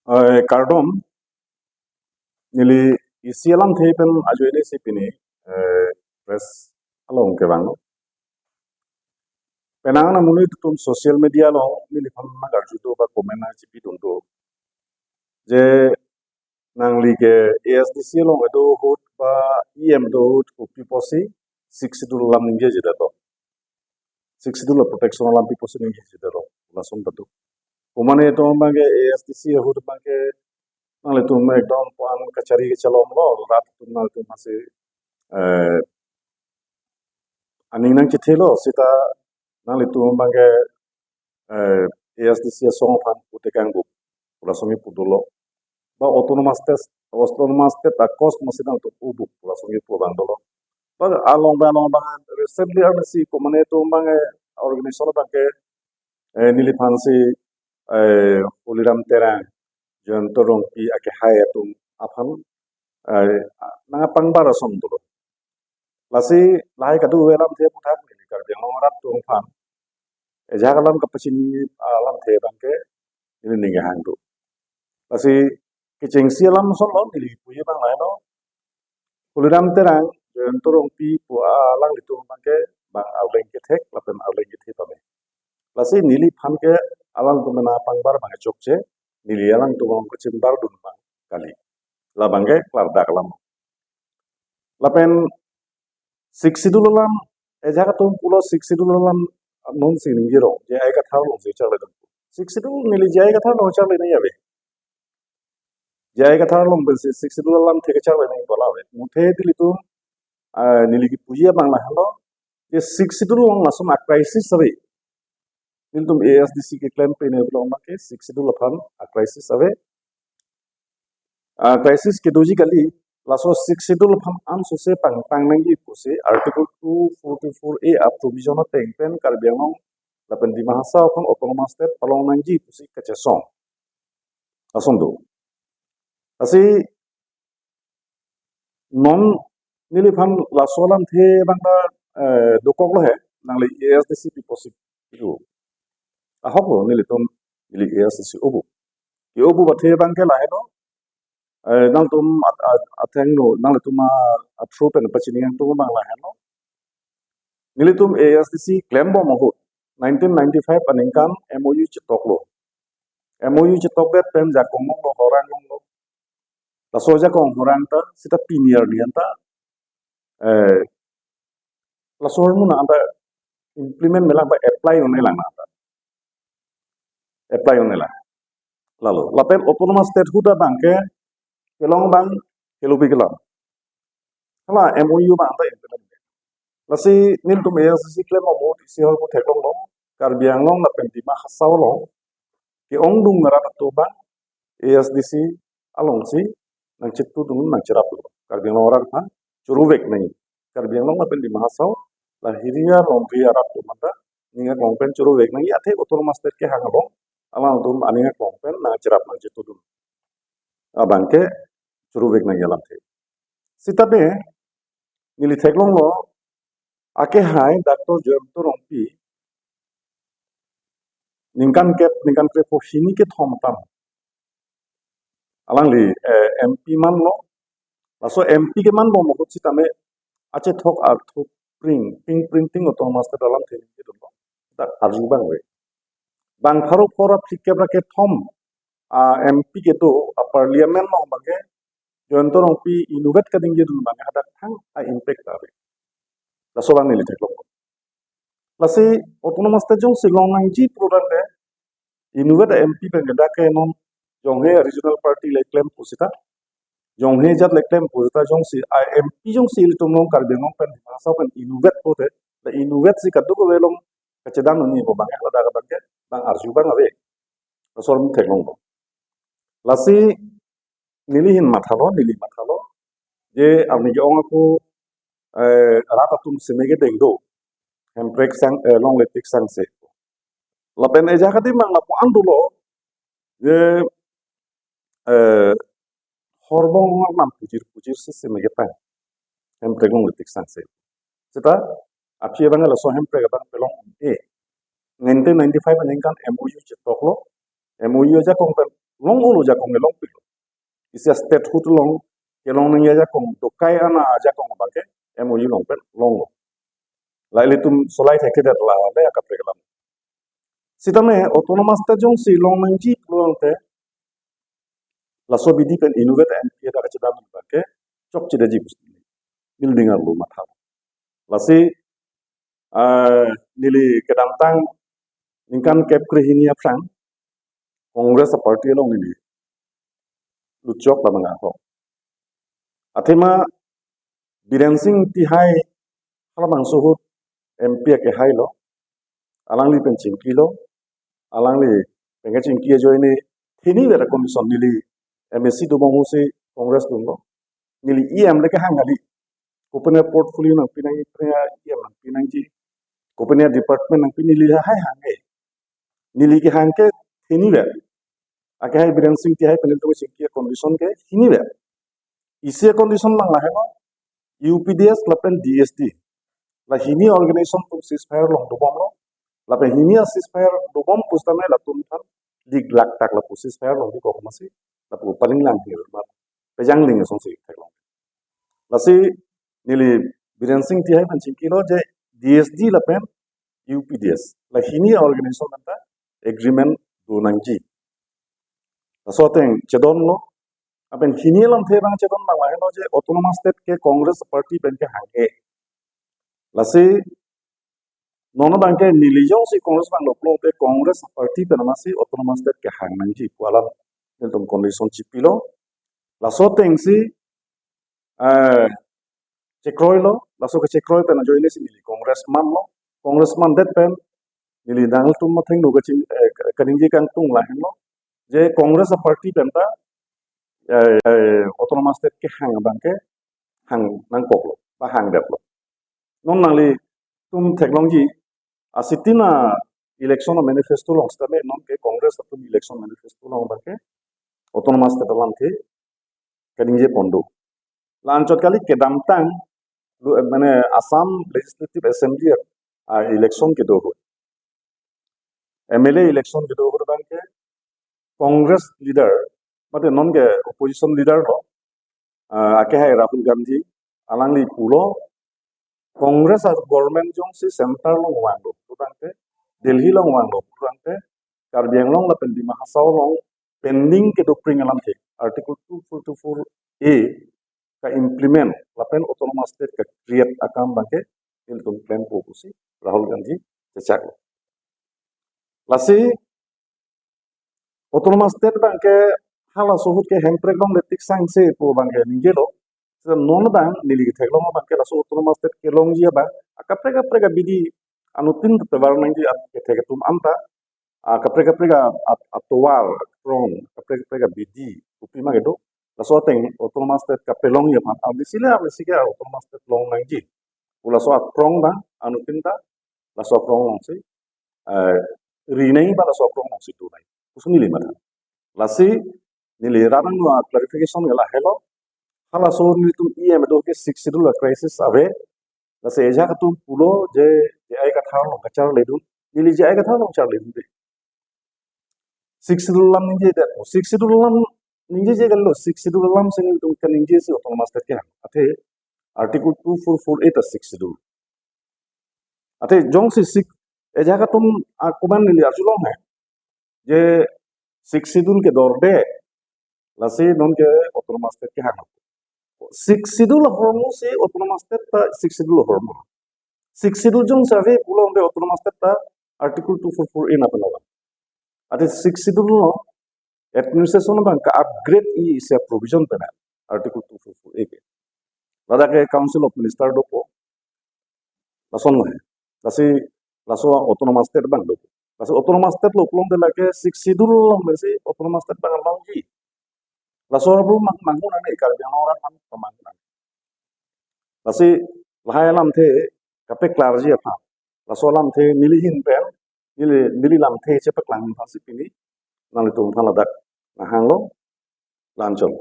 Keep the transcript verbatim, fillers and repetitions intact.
Eh, kardom, neli isi alamthe pen ajoine si pini, eh, press along kevang. Penang na muni tutum social media along neliphan nang arju do ba comment nang chipi dun do. Je nangli ke A S D C along kedo ahut ba E M do ahut kopi pusi Sixth Schedule alam ningje je detlo. Sixth Schedule protection alam pi pusi ningje je detlo. Lason tadu. Komane atum abang ke A S D C ahut abang ke nanglitum ekdom puan kachari kachalom lo, rat atum nanglitum masi, eh, aning nang chithelo seta nanglitum abang ke, eh, A S D C asong aphan putekang bup, pu lason kipu dolo. Ba autonomous state, autonomous state a-cost masi nangtum u bup, pu lason kipu abang dolo. Ba along ba along abang recently arni si komane atum abang, eh, organization abang ke, eh, neliphan si, eh, Holiram Terang, Jayanta Rongpi akehai atum aphan, eh, nang apangbar ason dolo. Lasi lahai kado alamthe aphuthak neli Karbi Anglong arat atum aphan ejak alam kapachini alamthe abang ke neli ning kehang do. Lasi kechengsi alam ason lo neli puji abang lahenlo. Holiram Terang, Jayanta Rongpi pu alanglitum abang ke bang arleng kethek lapen arleng kethe pame. Lasi neliphan ke alangtum nang apangbar abang chokche, neli alangtum along kachimbar dun abang kali. Labang ke klardak alam. Lapen Sixth Schedule alam, ejak atum pulo Sixth Schedule alam non si ningje rong, J I Kathar along si charli dun. Sixth Schedule neli J I Kathar along charli nangji ave. J I Kathar along pensi Sixth Schedule alamthe kacharli nangji pu la ave. Muthe nelitum, ah, neli kipuji abang lahenlo. Je Sixth Schedule along lason a-crisis ave. Nelitum A S D C keklem pen along abang ke Sixth Schedule aphan a-crisis ave. A-crisis kedoji kali, laso Sixth Schedule aphan ansose pangtang nangji pusi Article two forty-four A a-provision ateng pen Karbi Anglong lapen Dima Hasao aphan autonomous state palong nangji pusi kachesong. Lason do. Lasi non neliphan laso alamthe abang ta, eh, dokoklo he, nangli A S D C pi pusi pu. Ahok lo nelitum, neli A S D C u bup. Ke u bup athe abang ke lahenlo. Eh, nangtum at-, at-, athengno, nanglitum a, a-through pen pachini nangtum abang lahenlo. Nelitum A S D C klembom ahut nineteen ninety-five aningkan M O U chetoklo. M O U chetokdet pen jakong longlo, horang longlo. Laso jakong horang ta seta pini arni anta, eh, laso hormu na anta implement melang ba apply un-elang na anta. Apply un-elang. Lalo, lapen autonomous state ahut abang ke kelong abang kelubi kelam. Hala M O U abang anta implement. Lasi nelitum A S D C klembom ahut isi ahormu theklonglo, Karbi Anglong lapen Dima Hasao along ke-ongdung arat atum abang A S D C alongsi nangchetudun, nangcherapdun. Karbi Anglong arat aphan choruvek nangji. Karbi Anglong lapen Dima Hasao, la hiria longri arat atum anta ning aklong pen choruvek nangji, athe autonomous state kehang along alangtum aning aklong pen nangcherap nangchetudun abang ke choruvek nangji alamthe. Seta pe neli theklonglo, akehai Doctor Jayanta Rongpi ningkan kep, ningkan krepho hini kethom atum alangli, eh, M P manlo. Laso M P kemanbom ahut sitame achethok arthu pring, ping printing autonomous state alamthe ningje dunlo. Ta arju abang ave. Bang pharo pharo phlikep ra kethom a-M P kedo a-parliament along abang ke Jayanta Rongpi inutvet kaningje dun abang ke hadak thang a-impact ave. Laso abang neli theklong. Lasi autonomous state jongsi long nangji pu tangte inutvet a-M P pen ke dak ke non Jonghe regional party le klem pu seta, Jonghe ajat le klem pu seta jongsi a-M P jongsi ilitum along Karbi Anglong pen Dima Hasao pen inutvet pulote, la inutvet si kadokave along kachedang unji pu abang ke hadak abang ke bang arju abang ave. Laso ahormu theklonglo. Lasi neli hin mathalo, neli mathalo. Je arni ke-ong ako, eh, rat atum seme kedeng do. Hemprek sang, eh, longle tik sangse. Lapen ejak adim abang lapu-an dolo. Je, eh, horbong arnam pujir pujir si seme ketang. Hemprek longle tik sangse. Seta aphi abang laso Hemprek abang pelong e. Nineteen ninety-five aningkan M O U chetoklo. M O U ajakong pen long-olo ajakong ke longpiklo. Isi statehood along kelong nangji ajakong, dokai ana ajakong abangke M O U along pen longlo. La ilitum solai thekthedet la le akaprek alam. Sitame autonomous state jongsi long nangji pulote laso abidi pen inutvet M P ta kachedam abangke chokchedaji pusi neli ning arlo matha. Lasi, ah, neli kedamtang ningkan kep krehini aphrang Congress a-party along neli lutchok labang ako. Athema Biren Singh Tihai halabangso ahut M P akehai lo, alangli pen chingkilo, alangli pen kachingki ajoine hini vera condition neli M A C dobom ahutsi Congress dunlo. Neli E M le kehang kali. Kopine portfolio nangpi nangji, kopine E M nangpi nangji, kopine department nangpi, neli lahai hang ke. Neli kehang ke hini ver. Akehai Biren Singh Tihai pen nelitum chingki condition ke hini ver. Isi condition abang lahelo, U P D S lapen D S D. La hini organization atum ceasefire along dobomlo. Lapen hini a-ceasefire dobom pusitame latum aphan dik lak tak lapu ceasefire along dikok masi lapu paling lang hir ma pejang ling asonsi theklong. Lasi neli Biren Singh Tihai pen chingkilo je D S D lapen U P D S, la hini organization anta agreement do nangji. Laso ateng chedonlo, lapen hini alamthe abang chedon abang lahelo je autonomous state ke Congress party pen kehang ke. Lasi non abangke neli jongsi Congress abang lo pulote Congress party pen amatsi autonomous state kehang nangji pu alam nelitum condition chipilo. Laso atengsi, eh, chekroilo, laso kechekroi pen ajoinesi neli Congress manlo, Congress mandet pen neli nangtum athengno kaching, eh, kaningje kangtung lahenlo je Congress a-party pen ta, eh, eh, autonomous state kehang abangke hang nangkoklo ba hangdetlo. Non nanglitum theklongji, asitin a-election a-manifesto along sitame non ke Congress atum election manifesto along abangke autonomous state alamthe kaningje pon do. La anchot kali, kedamtang lu, mane Assam Legislative Assembly a-election kedo ahut, M L A election kedo ahut abangke Congress leader, mate non ke opposition leader lo, ah, akehai Rahul Gandhi, alangli pulo, Congress a-government jongsi center along vanglo pulotangte, Delhi along vanglo pulotangte, Karbi Anglong lapen Dima Hasao along pending kedopring alamthe Article two forty-four A ka-implement lapen autonomous state ka-create akam abangke ilitum klempo pusi Rahul Gandhi chechaklo. Lasi autonomous state abangke halaso ahut ke Hemprek along le tiksangse pu abangke ningjelo. Seta non abang neli ketheklong abangke laso autonomous state kelongji abang akaprek kaprek abidi anuttin tovar nangji, akethek atum anta akaprek kaprek a, a, atovar, akrong, akaprek kaprek abidi kopima kedo, laso ateng autonomous state kapelongji aphan arnisi le arnisi ke autonomous state long nangji pu laso akrong abang anuttin ta laso akrong alongsi, eh, ri nangji ba laso akrong alongsi do nangji pusi neli matha. Lasi neli rat angno a-clarification ke lahelo. Halaso nelitum E M do ke Sixth Schedule a-crisis ave. Lasi ajahak atum pulo je J I Kathar along kacharlidun. Neli J I Kathar along charlidunde. Sixth Schedule alam ningjedet. Sixth Schedule alam ningjeje kali lo. Sixth Schedule alamsi nelitum kaningjesi autonomous state kehang. Athe Article two four four A ta Sixth Schedule. Athe jongsi six, ajahak atum akoban neli arjulong hai je Sixth Schedule kedorde, lasi non ke autonomous state kehang. Sixth Schedule ahormusi autonomous state ta Sixth Schedule ahormu. Sixth Schedule jongsi ave pulotangte autonomous state ta Article two four four A na penang. Athe Sixth Schedule along administration abang ka-upgradeji isi a-provision pen Article two four four A ke. Ladak ke Council of Minister dopo. Lason lo he. Lasi laso autonomous state abang dopo. Lasi autonomous state lo pulotangte lake Sixth Schedule along pensi autonomous state abang longji. Laso abang mang, manghu nang ne Karbi Anglong arat aphan pamanghu nang. Lasi lahai alamthe kapeklarji aphan, laso alamthe neli ahin pen, neli, neli lamthe chepaklang aphansi pini nanglitum aphan ladak nanghanglo, la anchot.